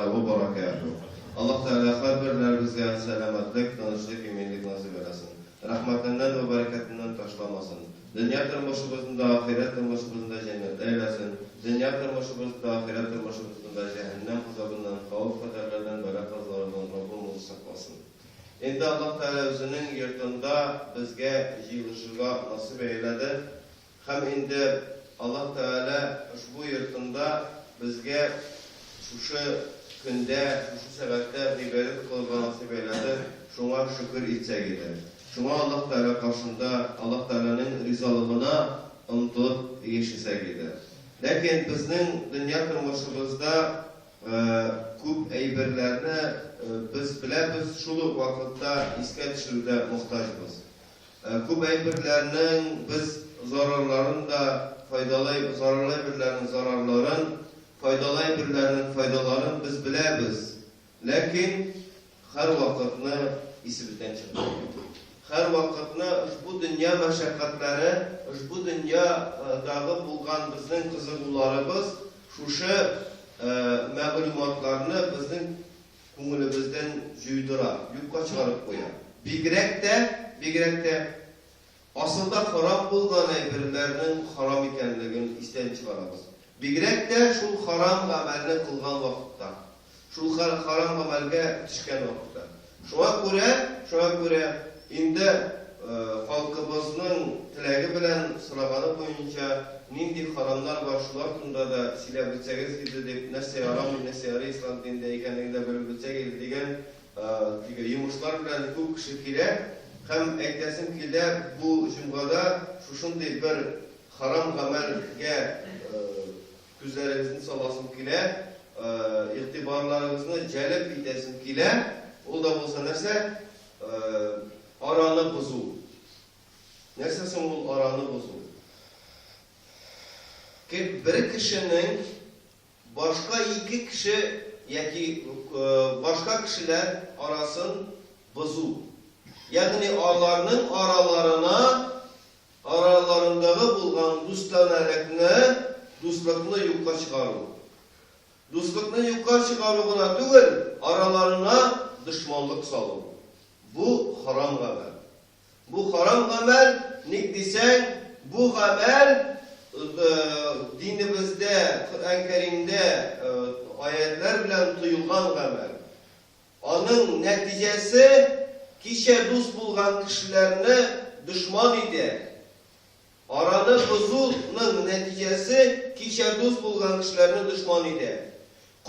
тәгалә вә бәрәкәтүһ. Аллаһ Тәгалә һәрберләребезгә сәламәтлек, тынычлык, иминлек насыйп әйләсен. Рәхмәтеннән вә бәрәкәтеннән ташламасын. Дөнья тормышыбызны да, ахирәт тормышыбызны да җәннәтле әйләсен. Дөнья тормышыбызны да, ахирәт тормышыбызны да җәһәннәм газабыннан, хәвеф-хәтәрләрдән, бәла-казалардан Раббым Үзе сакласын. Инде Аллаһ Тәгалә Үзенең йортында безгә җыелышырга насыйп әйләде. Һәм инде Аллаһ Тәгалә ошбу йортында безгә шушы көндә, шушы сәгатьтә гыйбадәт кылырга насыйп әйләде, шуңа шөкер итсәк иде. Шуңа Аллаһ Тәгалә каршында Аллаһ Тәгаләнең ризалыгына омтылып яшәсәк иде. Ләкин безнең дөнья тормышыбызда күп әйберләрне без беләбез, шул ук вакытта искә төшерүдә мохтаҗбыз. Күп әйберләрнең без зарарларын да, файдалы, зарарлы әйберләрнең зарарларын, файдалы әйберләрнең файдаларын без беләбез. Ләкин һәрвакытны исебездән чыкмый. Һәрвакытны ошбу дөнья мәшәкатьләре, ошбу дөньядагы булган безнең кызыгуларыбыз шушы мәгълүматларны безнең күңелебездән җуйдыра, юкка чыгарып куя. Бигрәк тә, бигрәк тә Асылда харам булган әйберләрнең харам икәнлеген истән чыгарабыз. Бигрәк тә шул харам гамәлне кылган вакытта. Шул харам гамәлгә төшкән вакытта. Шуңа күрә, шуңа күрә инде халкыбызның теләге белән сораганы буенча нинди харамнар бар, шулар турында да сөйләп үтсәгез иде дип, нәрсә ярамый, нәрсә ярый ислам динендә икәнлеген дә белеп үтсәк иде дигән Теге йомышлар белән күп кеше килә һәм әйтәсем килә, бу җомгада шушындый бер харам гамәлгә күзләрегезне саласым килә, игътибарларыгызны җәлеп итәсем килә. Ул да булса нәрсә? Араны бозу. Нәрсә соң ул араны бозу? Бер кешенең Башка ике кеше яки башка кешеләр арасын бозу, ягъни аларның араларына араларындагы булган дустанәлекне, дуслыкны юкка чыгару. Дуслыкны юкка чыгару гына түгел, араларына дошманлык салу. Бу харам гамәл. Бу харам гамәл, ник дисәң, бу гамәл динебездә, Коръән Кәримдә аятьләр белән тыелган гамәл. Аның нәтиҗәсе кичә дус булган кешеләрне дошман итә. Араны бозу ның нәтиҗәсе кичә дус булган кешеләрне дошман итә.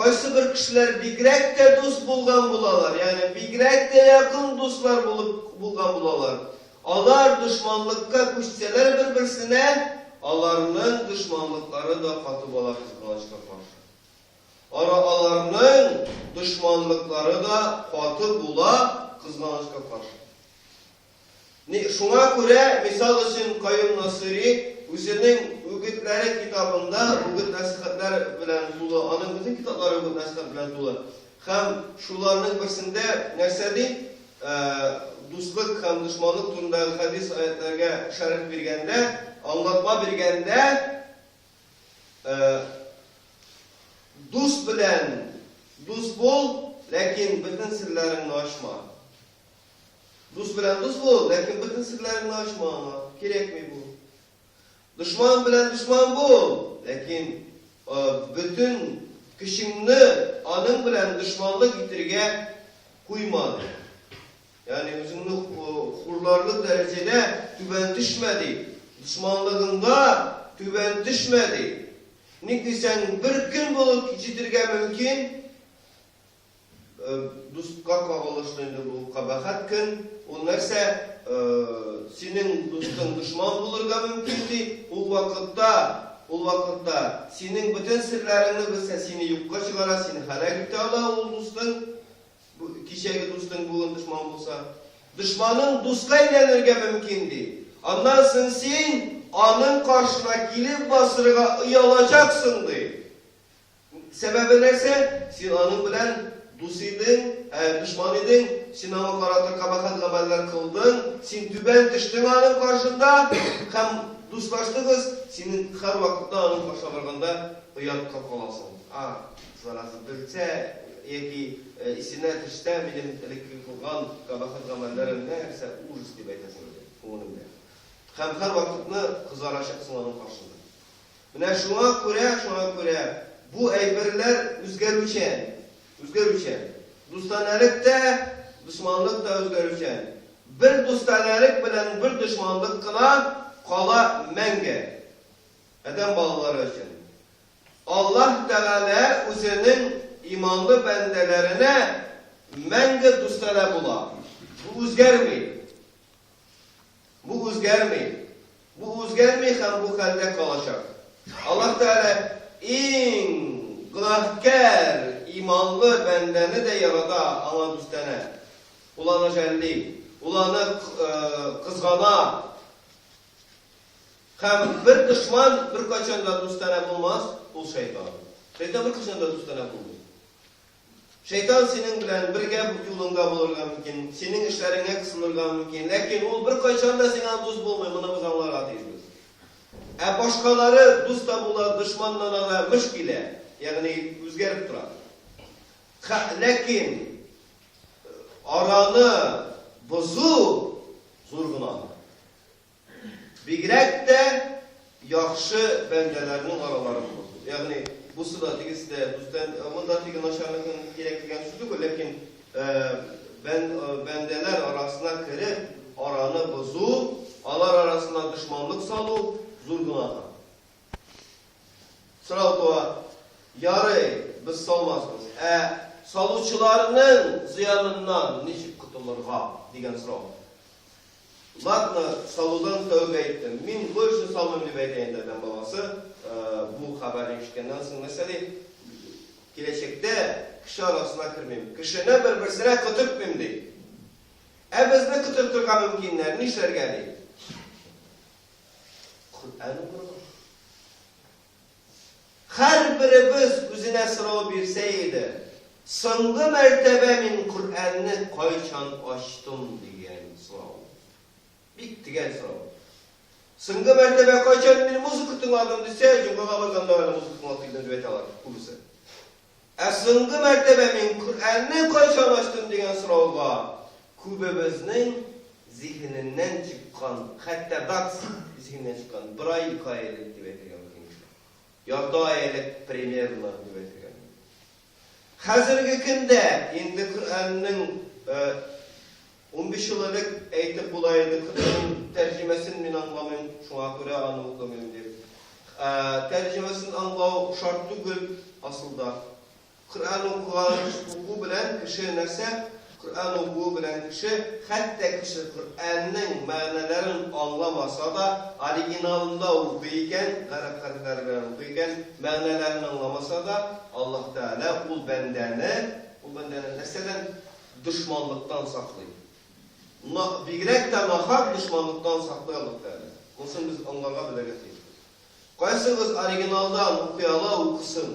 Кайсыбер кешеләр бигрәк тә дус булган булалар, ягъни бигрәк тә якын дуслар булып булган булалар. Алар дошманлыкка күчсәләр бер-берсенә, аларның дошманлыклары да каты була кызганычка каршы. Ара аларның дошманлыклары да каты була кызганычка каршы. Ни, шуңа күрә, мисал өчен, Каюм Насыйри үзенең Үгетләре китабында үгет-нәсыйхәтләр белән тулы, аның бөтен китаплары үгет-нәсыйхәт белән тулы. Һәм шуларның берсендә нәрсә ди? Дуслык һәм дошманлык турындагы хәдис-аятьләргә шәрех биргәндә, аңлатма биргәндә, Дус белән дус бул, ләкин бөтен серләреңне ачма. Дус белән дус бул, ләкин бөтен серләреңне ачма аңа, кирәкми бу. Дошман белән дошман бул, ләкин бөтен көчеңне аның белән дошманлык итергә куйма, ди. Ягъни үзеңне хурларлык дәрәҗәдә түбән төшмә, ди. Дошманлыгыңда түбән төшмә, ди. Ник дисәң, бер көн булып җитергә мөмкин, Дуска кагылышлы инде бу кабахәт көн. Ул нәрсә, синең дустың дошман булырга мөмкин, ди. Ул вакытта, ул вакытта синең бөтен серләреңне белсә, сине юкка чыгара, сине һәлак итә ала ул дустың. Кичәге дустың бүген дошман булса. Дошманың дуска әйләнергә мөмкин, ди. Аннан соң син аның каршына килеп басырга оялачаксың, ди. Сәбәбе нәрсә? Син аның белән дус идең, ә, дошман идең, син аңа карата кабахәт гамәлләр кылдың, син түбән төштең аның каршында һәм дуслаштыгыз, синең һәрвакытта аның каршына барганда оятка каласың. А, зараза, белсә, яки исенә төшсә минем элекке кылган кабахәт гамәлләрем, нәрсә, ужас дип әйтәсең инде күңелеңдә. Һәм һәрвакытны кызарачаксың аның каршында. Менә шуңа күрә, шуңа күрә бу әйберләр үзгәрүчән. Үзгәрүчән. Дустанәлек тә, дошманлык та үзгәрүчән. Бер дустанәлек белән бер дошманлык кына кала мәңге. Адәм балалары өчен. Аллаһ Тәгалә үзенең иманлы бәндәләренә мәңге дустанә була. Бу үзгәрми. Бу үзгәрми. Бу үзгәрми һәм бу хәлдә калачак. Аллаһ Тәгалә иң гөнаһкәр иманлы бәндәне дә ярата, аңа дустанә. Ул аны жәлли, ул аны кызгана. Һәм бер дошман беркайчан да дустанә булмас, ул шайтан. Шайтан беркайчан да дустанә булмый. Шайтан синең белән бергә юлыңда булырга мөмкин, синең эшләреңә кысылырга мөмкин, ләкин ул беркайчан да сиңа дус булмый, моны без аңларга тиешбез. Ә башкалары дус та була, дошманлана да мыш килә, ягъни үзгәреп тора. Ләкин араны бозу зур гөнаһ. Бигрәк тә яхшы бәндәләрнең араларын бозу. Ягъни, бусы да, тегесе дә дустан, монда теге начарныкын кирәк дигән сүз түгел, ләкин бәндәләр арасына кереп, араны бозу, алар арасына дошманлык салу зур гөнаһ. Сорау туа, ярый, без салмасбыз, ә салучыларның зыяныннан ничек котылырга дигән сорау. Ладно, салудан тәүбә иттем. Мин больше салмыйм дип әйтә инде адәм баласы, бу хәбәрне ишеткәннән соң нәрсә ди? Киләчәктә кеше арасына кермим. Кешене бер-берсенә котыртмыйм ди. Ә безне котыртырга мөмкиннәр, нишләргә ди? Коръән укырга. Һәрберебез үзенә сорау бирсә иде, Соңгы мәртәбә мин Коръәнне кайчан ачтым? дигән сорау. Бик төгәл сорау. Соңгы мәртәбә кайчан мин музыка тыңладым дисә, җомгага барганда әле музыка тыңлап килдем дип әйтә алар күбесе. Ә соңгы мәртәбә мин Коръәнне кайчан ачтым дигән сорауга күбебезнең зиһененнән чыккан, хәтта ДАКС зиһененнән чыккан, бер ай, ике ай элек дип әйтергә мөмкин кеше. Ярты ай элек примерно дип әйтергә мөмкин. Хәзерге көндә инде Коръәннең 15 ел элек әйтеп була иде, Коръәннең тәрҗемәсен мин аңламыйм, шуңа күрә аны укымыйм дип. Тәрҗемәсен аңлау шарт түгел асылда. Коръән укыган, уку белән кеше нәрсә? Коръән укуы белән кеше, хәтта кеше Коръәннең мәгънәләрен аңламаса да, оригиналында укый икән, гарәп хәрефләре белән укый икән, мәгънәләрен аңламаса да, Аллаһ Тәгалә ул бәндәне, ул бәндәне нәрсәдән? Дошманлыктан саклый. На, бигрәк тә нахак дошманлыктан саклый Аллаһ Тәгалә. Монысын без аңларга, белергә тиешбез. Кайсыгыз оригиналдан укый ала, укысын.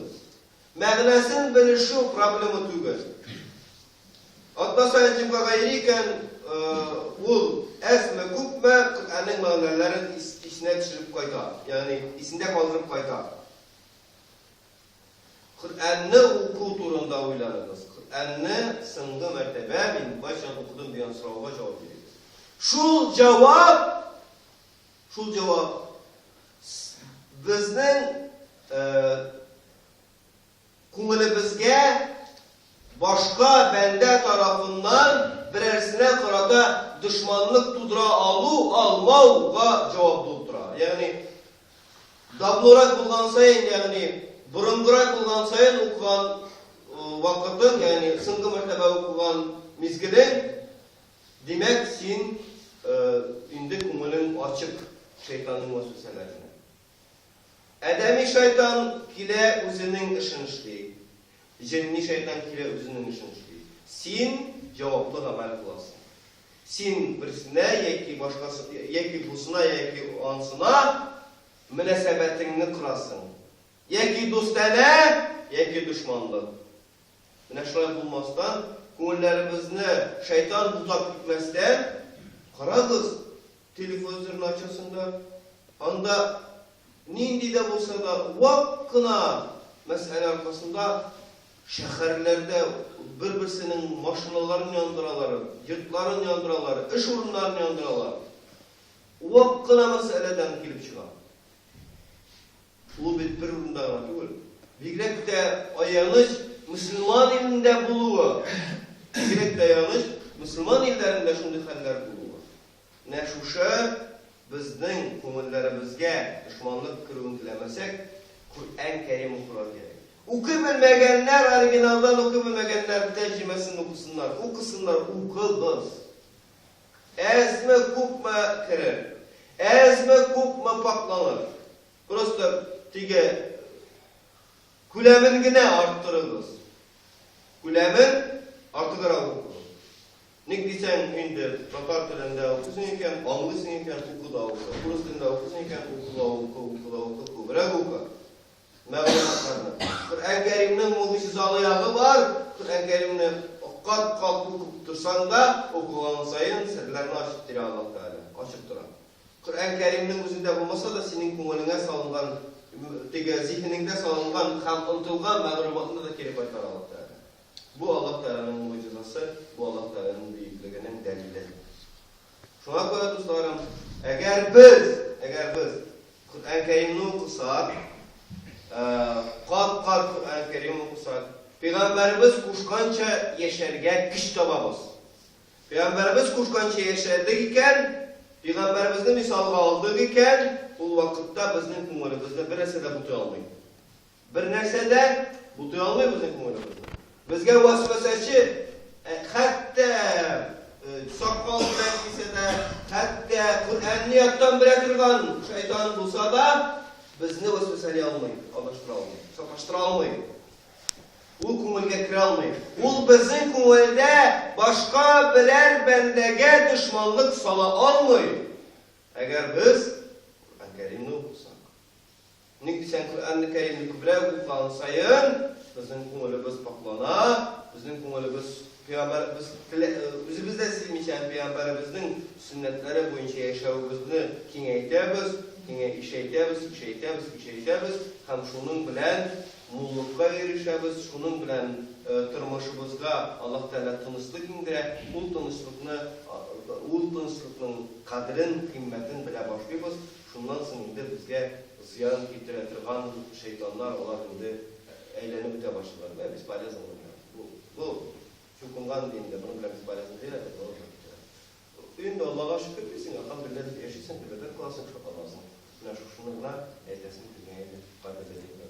Мәгънәсен белешү проблема түгел. Атна саен җомгага йөри икән, ул әзме-күпме Коръәннең мәгънәләрен исенә төшереп кайта, ягъни исендә калдырып кайта. Коръәнне уку турында уйланыгыз. Коръәнне соңгы мәртәбә мин кайчан укыдым дигән сорауга җавап бирегез. Шул җавап, шул җавап безнең күңелебезгә башка бәндә тарафыннан берәрсенә карата дошманлык тудыра алу, алмауга җавап булып тора. Ягъни, давнорак булган саен, ягъни борынгырак булган саен укыган вакытың, ягъни соңгы мәртәбә укыган мизгелең, димәк, син инде күңелең ачык шайтанның вәсвәсәләренә. Адәми шайтан килә үзенең эшен эшли. Җенни шайтан килә үзенең эшен эшли. Син җаваплы гамәл кыласың. Син берсенә яки башкасы, яки бусына яки ансына мөнәсәбәтеңне корасың. Яки дустанә, яки дошманлык. Менә шулай булмастан, күңелләребезне шайтан бутап китмәстән, карагыз, телевизорны ачасың да, анда нинди дә булса да вак кына мәсьәлә аркасында. Шәһәрләрдә бер-берсенең машиналарын яндыралар, йортларын яндыралар, эш урыннарын яндыралар. Вак кына мәсьәләдән килеп чыга. Ул бит бер урында гына түгел. Бигрәк тә аяныч мөселман илендә булуы. Бигрәк тә аяныч мөселман илләрендә шундый хәлләр булуы. Менә шушы безнең күңелләребезгә дошманлык керүен теләмәсәк, Коръән Кәрим укырга кирәк. Укый белмәгәннәр, оригиналдан укый белмәгәннәр тәрҗемәсен укысыннар, укысыннар, укыгыз. Әзме-күпме керер, әзме-күпме пакъланыр. Просто теге күләмен генә арттырыгыз. Күләмен артыграк укыгыз. Ник дисәң, инде татар телендә укыйсың икән, аңлыйсың икән, укы да укы. Урыс телендә укыйсың икән, укы да укы, укы да укы, күбрәк укы. Мәгълүматларны. Коръән Кәримнең могҗизалы ягы бар. Коръән Кәримне кат-кат укып торсаң да, укыган саен серләрне ачып бирә Аллаһ Тәгалә, ачып тора. Коръән Кәримнең үзендә булмаса да, синең күңелеңә салынган, теге зиһенеңдә салынган һәм онытылган мәгълүматны да кире кайтара Аллаһ Тәгалә. Бу Аллаһ Тәгаләнең могҗизасы, бу Аллаһ Тәгаләнең бөеклегенең дәлиле. Шуңа күрә, дусларым, әгәр без, әгәр без Коръән Кәримне укысак, кат-кат Коръән Кәрим укысак, Пәйгамбәребез кушканча яшәргә көч табабыз. Пәйгамбәребез кушканча яшәдек икән, Пәйгамбәребезне мисалга алдык икән, ул вакытта безнең күңелебезне бер нәрсә дә бутый алмый. Бер нәрсә дә бутый алмый безнең күңелебезне. Безгә вәсвәсәче, хәтта сакал белән килсә дә, хәтта Коръәнне яттан белә торган шайтан булса да, безне вәсвәсәли алмый, адаштыра алмый, саташтыра алмый. Ул күңелгә керә алмый. Ул безнең күңелдә башка берәр бәндәгә дошманлык сала алмый. Әгәр без Коръән Кәримне укысак. Ник дисәң, Коръәнне Кәримне күбрәк укыган саен, безнең күңелебез пакълана, безнең күңелебез пәйгамбәр без үзебез дә сизмичә пәйгамбәребезнең сөннәтләре буенча яшәвебезне киңәйтәбез, киңә ишәйтәбез, ишәйтәбез, ишәйтәбез һәм шуның белән муллыкка ирешәбез, шуның белән тормышыбызга Аллаһ Тәгалә тынычлык иңдерә, ул тынычлыкны ул тынычлыкның кадерен, кыйммәтен белә башлыйбыз. Шуннан соң инде безгә зыян китерә торган шәйтаннар, алар инде әйләнеп үтә башлыйлар. Менә бесполезно моның белән. Бу, бу чукынган ди инде, моның белән бесполезно диләр дә, болар да китәләр. Инде Аллага шөкер дисең, әлхәмдүлилләһ дип яшисең, гыйбадәт кыласың, шатланасың. Менә шушыны гына әйтәсем килгән иде, кадерле диндәшләрем.